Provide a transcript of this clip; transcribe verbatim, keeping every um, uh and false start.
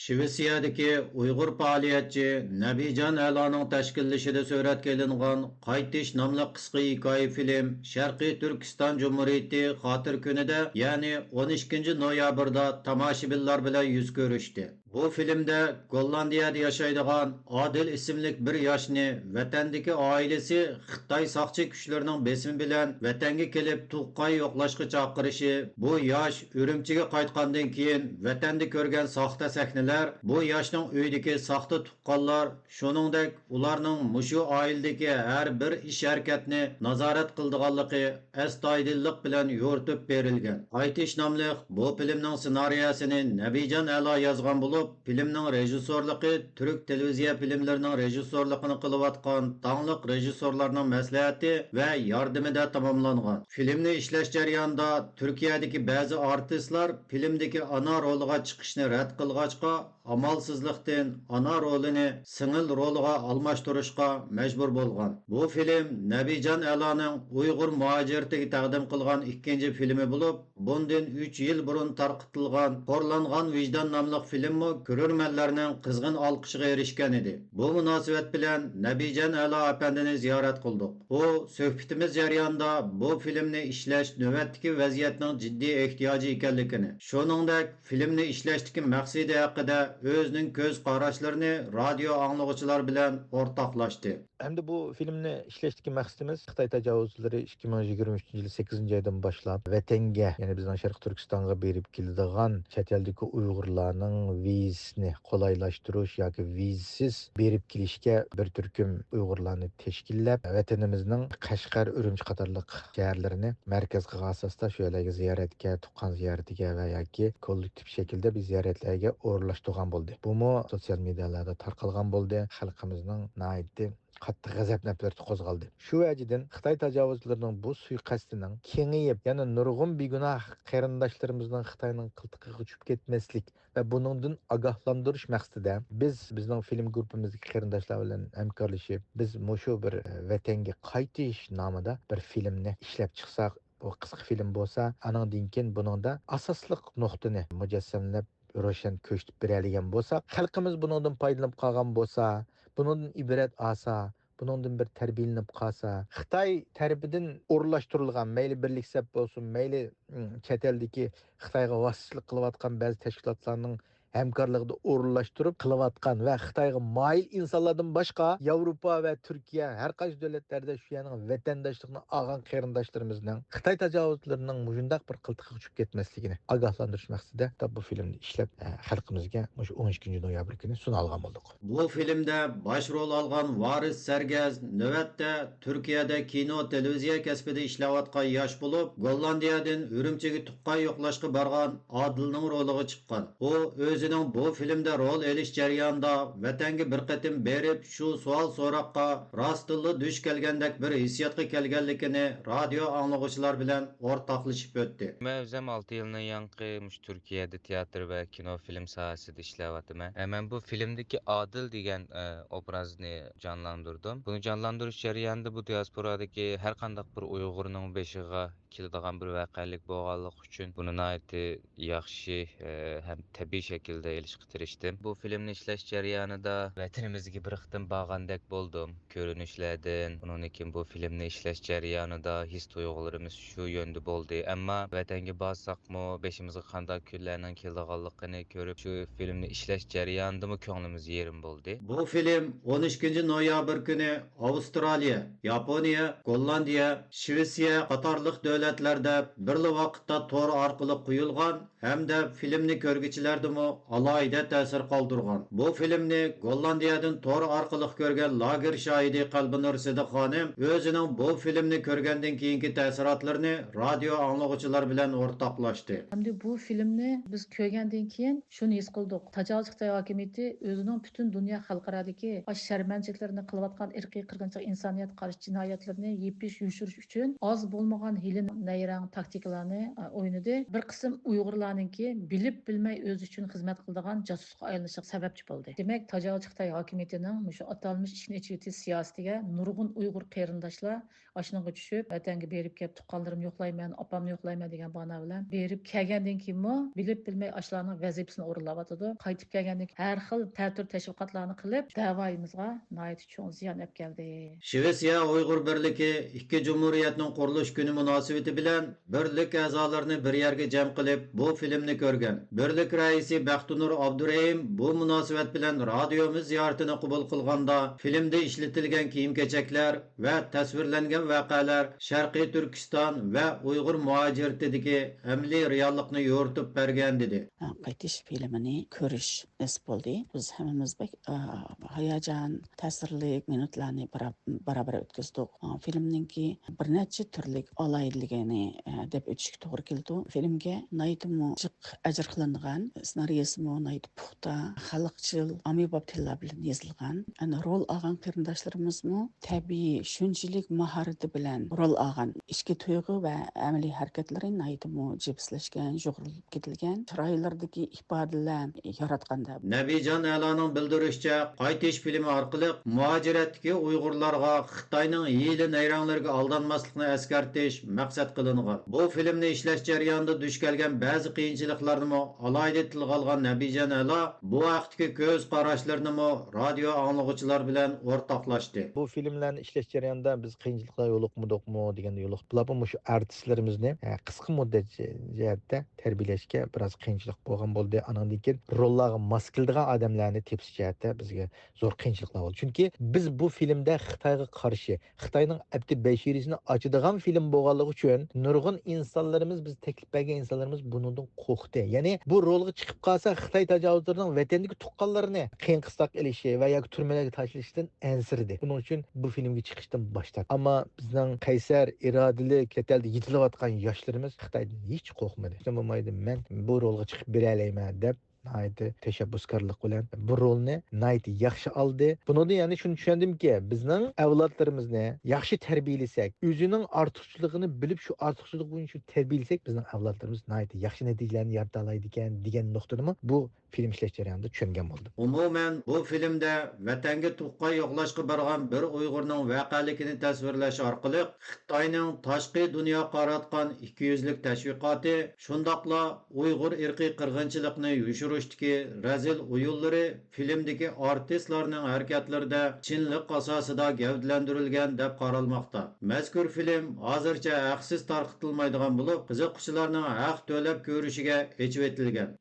شىۋېتسىيەدىكى ئۇيغۇر پائالىيەتچى نەبىجان ئەلانىڭ تەشكىللىشىدە سۈرەتكە ئېلىنغان قايتىش ناملىق قىسقا ھېكايە فىلىم شەرقىي تۈركىستان جۇمھۇرىيىتى خاتىرە كۈنىدە، يەنى ئون ئىككىنچى نويابىردا تاماشىبىنلار بىلەن يۈز كۆرۈشتى. بۇ فىلىمدە گوللاندىيەدە ياشايدىغان ئادىل ئىسىملىك بىر ياشنى ۋەتەندىكى ئائىلىسى خىتاي ساقچى كۈچلىرىنىڭ بېسىمى بىلەن ۋەتەنگە كېلىپ تۇغقان يوقلاشقا چاقىرىشى، بۇ ياش ئۈرۈمچىگە قايتقاندىن كېيىن ۋەتەندە كۆرگەن ساختا سەھنىلەر، بۇ ياشنىڭ ئۆيىدىكى ساختا تۇغقانلار، شۇنىڭدەك ئۇلارنىڭ مۇشۇ ئائىلىدىكى ھەر بىر ئىش-ھەرىكەتنى نازارەت قىلىدىغانلىقى ئەستايىدىللىق بىلەن يورۇتۇپ بېرىلگەن. قايتىش ناملىق بۇ فىلىمنىڭ سېنارىيەسىنى نەبىجان ئەلا يازغان بولۇپ، فىلىمنىڭ رېژىسسورلۇقى تۈرك تېلېۋىزىيە فىلىملىرىنىڭ رېژىسسورلۇقىنى قىلىۋاتقان داڭلىق رېژىسسورلارنىڭ مەسلىھەتى ۋە ياردىمىدە تاماملانغان. فىلىمنى ئىشلەش جەريانىدا تۈركىيەدىكى بەزى ئارتىسلار فىلىمدىكى ئانا رولىغا چىقىشنى رەت قىلغاچقا، ئامالسىزلىقتىن ئانا رولىنى سىڭىل رولىغا ئالماشتۇرۇشقا مەجبۇر بولغان. بۇ فىلىم نەبىجان ئەلانىڭ ئۇيغۇر مۇھاجىرىتىگە تەقدىم قىلغان ئىككىنچى فىلىمى بولۇپ، بۇندىن ئۈچ يىل بۇرۇن تارقىتىلغان خورلانغان ۋىجدان ناملىق فىلىممۇ كۆرۈرمەنلەرنىڭ قىزغىن ئالقىشىغا ئېرىشكەن ئىدى. بۇ مۇناسىۋەت بىلەن نەبىجان ئەلا ئەپەندىنى زىيارەت قىلدۇق. ئۇ سۆھبىتىمىز جەريانىدا بۇ فىلىمنى ئىشلەش نۆۋەتتىكى ۋەزىيەتنىڭ جىددىي ئېھتىياجى ئىكەنلىكىنى، شۇنىڭدەك فىلىمنى ئىشلەشتىكى مەقسىتى ھەققىدە ئۆزىنىڭ كۆز قاراشلىرىنى رادىيو ئاڭلىغۇچىلار بىلەن ئورتاقلاشتى. ئەمدى بۇ فىلىمنى ئىشلەشتىكى مەقسىتىمىز خىتاي تاجاۋۇزچىلىرى ئىككى مىڭ يىگىرمە ئۈچىنچى يىل سەككىزىنچى ئايدىن باشلاپ ۋەتەنگە، يەنى بىزنىڭ شەرقىي تۈركىستانغا بېرىپ كېلىدىغان چەت ئەلدىكى ئۇيغۇرلارنىڭ ۋىزىسىنى قولايلاشتۇرۇش ياكى ۋىزىسىز بېرىپ كېلىشكە بىر تۈركۈم ئۇيغۇرلارنى تەشكىللەپ، ۋەتىنىمىزنىڭ قەشقەر، ئۈرۈمچى قاتارلىق شەھەرلىرىنى مەركەز قىلغان ئاساستا شۇ يەرلەرگە زىيارەتكە، تۇغقان زىيارىتىگە ۋە ياكى كوللېكتىپ شەكىلدە بىز زىيارەتلەرگە ئورۇنلاشتۇرغان بولدى. بۇمۇ سوتسىيال مېدىيالاردا تارقالغان بولدى. خەلقىمىزنىڭ ناھايىتى قاتتىق غەزەپ نەپرىتى قوزغالدى. شۇ ۋەجىدىن خىتاي تاجاۋۇزچىلىرىنىڭ بۇ سۇيىقەستىنىڭ كېڭىيىپ، يەنە نۇرغۇن بىگۇناھ قېرىنداشلىرىمىزنىڭ خىتاينىڭ قىلتىقىغا چۈشۈپ كەتمەسلىك ۋە بۇنىڭدىن ئاگاھلاندۇرۇش مەقسىتىدە بىز بىزنىڭ فىلىم گۇرۇپپىمىزدىكى قېرىنداشلار بىلەن ھەمكارلىشىپ، بىز مۇشۇ بىر، ئە، ۋەتەنگە قايتىش نامىدا بىر فىلىمنى ئىشلەپ چىقساق، بۇ قىسقا فىلىم بولسا، ئانىڭدىن كېيىن بۇنىڭدا ئاساسلىق نۇقتىنى مۇجەسسەملەپ، روشەن كۆرسىتىپ بېرەلىگەن بولساق، خەلقىمىز بۇنىڭدىن پايدىلىنىپ قالغان بولسا، بۇنىڭدىن ئىبرەت ئالسا، بۇنىڭدىن بىر تەربىيەلىنىپ قالسا، خىتاي تەرىپىدىن ئورۇنلاشتۇرۇلغان، مەيلى بىرلىك سەپ بولسۇن، مەيلى، ئىم، چەت ئەلدىكى خىتايغا ۋاسىتىچىلىك قىلىۋاتقان بەزى تەشكىلاتلارنىڭ ھەمكارلىقىدا ئورۇنلاشتۇرۇپ قىلىۋاتقان ۋە خىتايغا مايىل ئىنسانلاردىن باشقا، ياۋروپا ۋە تۈركىيە، ھەر قايسى دۆلەتلەردە شۇ يەرنىڭ ۋەتەنداشلىقىنى ئالغان قېرىنداشلىرىمىزنىڭ خىتاي تاجاۋۇزچىلىرىنىڭ مۇشۇنداق بىر قىلتىقىغا چۈشۈپ كەتمەسلىكىنى ئاگاھلاندۇرۇش مەقسىتىدە بۇ فىلىمنى ئىشلەپ، ئە، خەلقىمىزگە مۇشۇ ئون ئىككىنچى نويابىر كۈنى سۇنالىغان بولدۇق. بۇ فىلىمدە باش رول ئالغان ۋارىس سەرگەز نۆۋەتتە تۈركىيەدە كىنو، تېلېۋىزىيە كەسپىدە ئىشلەۋاتقان ياش بولۇپ، گوللاندىيەدىن ئۈرۈمچىگە تۇغقان يوقلاشقا بارغان ئادىلنىڭ رولىغا چىققان. ئۇ ئۆزىنىڭ بۇ فىلىمدە رول ئېلىش جەريانىدا ۋەتەنگە بىر قېتىم بېرىپ، شۇ سوئال-سوراققا راستتىنلا دۇچ كەلگەندەك بىر ھېسسىياتقا كەلگەنلىكىنى رادىيو ئاڭلىغۇچىلار بىلەن ئورتاقلىشىپ ئۆتتى. مەن ئۆزۈم ئالتە يىلدىن يانقى مۇشۇ تۈركىيەدە تىياتىر ۋە كىنو، فىلىم ساھەسىدە ئىشلەۋاتىمەن. ئە، مەن بۇ فىلىمدىكى ئادىل دېگەن، ئە، ئوبرازنى جانلاندۇردۇم. بۇنى جانلاندۇرۇش جەريانىدا بۇ دىياسپورادىكى ھەر قانداق بىر ئۇيغۇرنىڭ بېشىغا كېلىدىغان بىر ۋەقەلىك بولغانلىقى ئۈچۈن بۇنى ناھايىتى ياخشى، ئە، ھەم تەبىئىي شەكىلدە ئېلىشقا تىرىشتىم. بۇ فىلىمنى ئىشلەش جەريانىدا ۋەتىنىمىزگە بىر قېتىم بارغاندەك بولدۇم. كۆرۈنۈشلەردىن، ئۇنىڭدىن كېيىن بۇ فىلىمنى ئىشلەش جەريانىدا ھېس-تۇيغۇلىرىمىز شۇ يۆندە بولدى. ئەمما ۋەتەنگە بارساقمۇ، بېشىمىزغا قانداق كۈنلەرنىڭ كېلىدىغانلىقىنى كۆرۈپ، شۇ فىلىمنى ئىشلەش جەريانىدىمۇ كۆڭلىمىز يېرىم بولدى. بۇ فىلىم ئون ئىككىنچى نويابىر كۈنى ئاۋسترالىيە، ياپونىيە، گوللاندىيە، شىۋېتسىيە قاتارلىق دۆلەتلەردە بىرلا ۋاقىتتا تور ئارقىلىق قويۇلغان ھەمدە فىلىمنى كۆرگۈچىلەردىمۇ ئالاھىدە تەسىر قالدۇرغان. بۇ فىلىمنى گوللاندىيەدىن تور ئارقىلىق كۆرگەن لاگېر شاھىدى قەلبىنۇر سىدىق خانىم ئۆزىنىڭ بۇ فىلىمنى كۆرگەندىن كېيىنكى تەسىراتلىرىنى رادىيو ئاڭلىغۇچىلار بىلەن ئورتاقلاشتى. ئەمدى بۇ فىلىمنى بىز كۆرگەندىن كېيىن شۇنى ھېس قىلدۇق. تاجاۋۇزچى خىتاي ھاكىمىيىتى ئۆزىنىڭ پۈتۈن دۇنيا خەلقئارادىكى ئاشۇ شەرمەنچىلىكلىرىنى قىلىۋاتقان ئىرقىي قىرغىنچىلىق، ئىنسانىيەتكە قارشى جىنايەتلىرىنى يېپىش، يوشۇرۇش ئۈچۈن ئاز بولمىغان ھىيلىنى نەيرەڭ تاكتىكىلارنى، ئا، ئوينىدى. بىر قىسىم ئۇيغۇرلارنىڭكى بىلىپ بىلمەي ئۆزى ئۈچۈن خىزمەت قىلىدىغان جاسۇسقا ئايلىنىشىغا سەۋەبچى بولدى. دېمەك، تاجاۋۇزچى خىتاي ھاكىمىيىتىنىڭ مۇشۇ ئاتالمىش ئىشنى ئېچىۋېتىش سىياسىتىگە نۇرغۇن ئۇيغۇر قېرىنداشلار ئاشۇنىڭغا چۈشۈپ، ۋەتەنگە بېرىپ كېلىپ، تۇغقانلىرىمنى يوقلايمەن، ئاپامنى يوقلايمەن دېگەن بانا بىلەن بېرىپ كەلگەندىن كېيىنمۇ بىلىپ بىلمەي ئاشۇلارنىڭ ۋەزىپىسىنى ئورۇنلاۋاتىدۇ. قايتىپ كەلگەندىن كېيىن ھەر خىل تەتۈر تەشۋىقاتلارنى قىلىپ، دەۋايىمىزغا ناھايىتى چوڭ زىيان ئەپ كەلدى. شىۋېتسىيە ئۇيغۇر بىرلىكى ئىككى جۇمھۇرىيەتنىڭ قۇرۇلۇش كۈنى مۇناسىۋىتى بىلەن بىرلىك ئەزالىرىنى بىر يەرگە جەم قىلىپ، بۇ فىلىمنى كۆرگەن. بىرلىك رەئىسى بەختىنۇر ئابدۇرېھىم بۇ مۇناسىۋەت بىلەن رادىيومىز زىيارىتىنى قوبۇل قىلغاندا، فىلىمدە ئىشلىتىلگەن كىيىم-كېچەكلەر ۋە تەسۋىرلەنگەن ۋەقەلەر شەرقىي تۈركىستان ۋە ئۇيغۇر مۇھاجىرىتىدىكى ئەمەلىي رېئاللىقنى يورۇتۇپ بەرگەن، دېدى. قايتىش فىلىمىنى كۆرۈش نېسىپ بولدى. بىز ھەممىمىز بەك، ئا، ھاياجان، تەسىرلىك مىنۇتلارنى بارا-، بارا-بار ئۆتكۈزدۇق. ئا، فىلىمنىڭكى بىر نەچچە تۈرلۈك ئالاھىدىلىكىنى، ئا، دەپ ئۆتۈشكە توغرا كېلىدۇ. فىلىمگە ناھايىتىمۇ جىق ئەجىر قىلىنغان، سېنارىيىسىمۇ ناھايىتى پۇختا، خەلقچىل، ئاممىباب تىللار بىلەن يېزىلغان. ئەنە، رول ئالغان قېرىنداشلىرىمىزمۇ تەبىئىي شۇنچىلىك ماھارىتى بىلەن رول ئالغان. ئىچكى تۇيغۇ ۋە ئەمەلىي ھەرىكەتلىرى ناھايىتىمۇ جىپسلەشكەن، يۇغۇرۇلۇپ كېتىلگەن. چىرايلىرىدىكى ئىپادىلەر ياراتقاندا. نەبىجان ئەلانىڭ بىلدۈرۈشىچە، قايتىش فىلىمى ئارقىلىق مۇھاجىرەتتىكى ئۇيغۇرلارغا خىتاينىڭ ھىيلە-نەيرەڭلىرىگە ئالدانماسلىقنى ئەسكەرتىش مەقسەت قىلىنغان. بۇ فىلىمنى ئىشلەش جەريانىدا دۇچ كەلگەن بەزى قىيىنچىلىقلارنىمۇ ئالاھىدە تىلغا ئالغان نەبىجان ئەلا بۇ ھەقتىكى كۆز قاراشلىرىنىمۇ رادىيو ئاڭلىغۇچىلار بىلەن ئورتاقلاشتى. بۇ فىلىملەرنى ئىشلەش جەريانىدا بىز قىيىنچىلىقلار يولۇقمىدۇقمۇ دېگەندە يولۇقتۇق. بۇلارمۇ مۇشۇ ئارتىسلىرىمىزنى، ئە، قىسقا مۇددەت جە-، جەھەتتە تەربىيەلەشكە بىراز قىيىنچىلىق بولغان بولدى. ئانىڭدىن كېيىن روللارغا ماس كېلىدىغان ئادەملەرنى تېپىش جەھەتتە بىزگە زور قىيىنچىلىقلار بولدى. چۈنكى بىز بۇ فىلىمدە خىتايغا قارشى، خىتاينىڭ ئەپتى بەشىرىسىنى ئاچىدىغان فىلىم بولغانلىقى ئۈچۈن نۇرغۇن ئىنسانلىرىمىز، بىز تەكلىپ بەرگەن ئىنسانلىرىمىز بۇنىڭدىن قورقتى. يەنى بۇ رولغا چىقىپ قالسا خىتاي تاجاۋۇزلىرىنىڭ ۋەتەندىكى تۇغقانلىرىنى قىيىن قىستاق ئېلىشى ۋە ياكى تۈرمىلەرگە تاشلىشىدىن ئەنسىرىدى. بۇنىڭ ئۈچۈن بۇ فىلىمگە چىقىشتىن باش تارتتى. ئەمما بىزنىڭ قەيسەر، ئىرادىلىك، چەت ئەلدە يېتىلىۋاتقان ياشلىرىمىز خىتايدىن ھېچ قورقمىدى. شۇنداق بولمايدۇ، مەن بۇ رولغا چىقىپ بېرەلەيمەن دەپ ناھايىتى تەشەببۇسكارلىق بىلەن بۇ رولنى ناھايىتى ياخشى ئالدى. بۇنىڭدىن يەنە شۇنى چۈشەندىمكى، بىزنىڭ ئەۋلادلىرىمىزنى ياخشى تەربىيەلىسەك، ئۆزىنىڭ ئارتۇقچىلىقىنى بىلىپ، شۇ ئارتۇقچىلىقى بويىچە تەربىيەلىسەك، بىزنىڭ ئەۋلادلىرىمىز ناھايىتى ياخشى نەتىجىلەرنى يارىتالايدىكەن دېگەن نۇقتىنىمۇ بۇ فىلىم ئىشلەش جەريانىدا چۈشەنگەن بولدۇم. ئومۇمەن، بۇ فىلىمدە ۋەتەنگە تۇغقان يوقلاشقا بارغان بىر ئۇيغۇرنىڭ ۋەقەلىكىنى تەسۋىرلەش ئارقىلىق خىتاينىڭ تاشقى دۇنياغا قاراتقان ئىككىيۈزلۈك تەشۋىقاتى، شۇنداقلا ئۇيغۇر ئىرقىي قىرغىنچىلىقىنى يوشۇرۇشتىكى رەزىل ئويۇنلىرى فىلىمدىكى ئارتىسلارنىڭ ھەرىكەتلىرىدە چىنلىق ئاساسىدا گەۋدىلەندۈرۈلگەن دەپ قارالماقتا. مەزكۇر فىلىم ھازىرچە ھەقسىز تارقىتىلمايدىغان بولۇپ، قىزىققۇچىلارنىڭ ھەق تۆلەپ كۆرۈشىگە ئېچىۋېتىلگەن.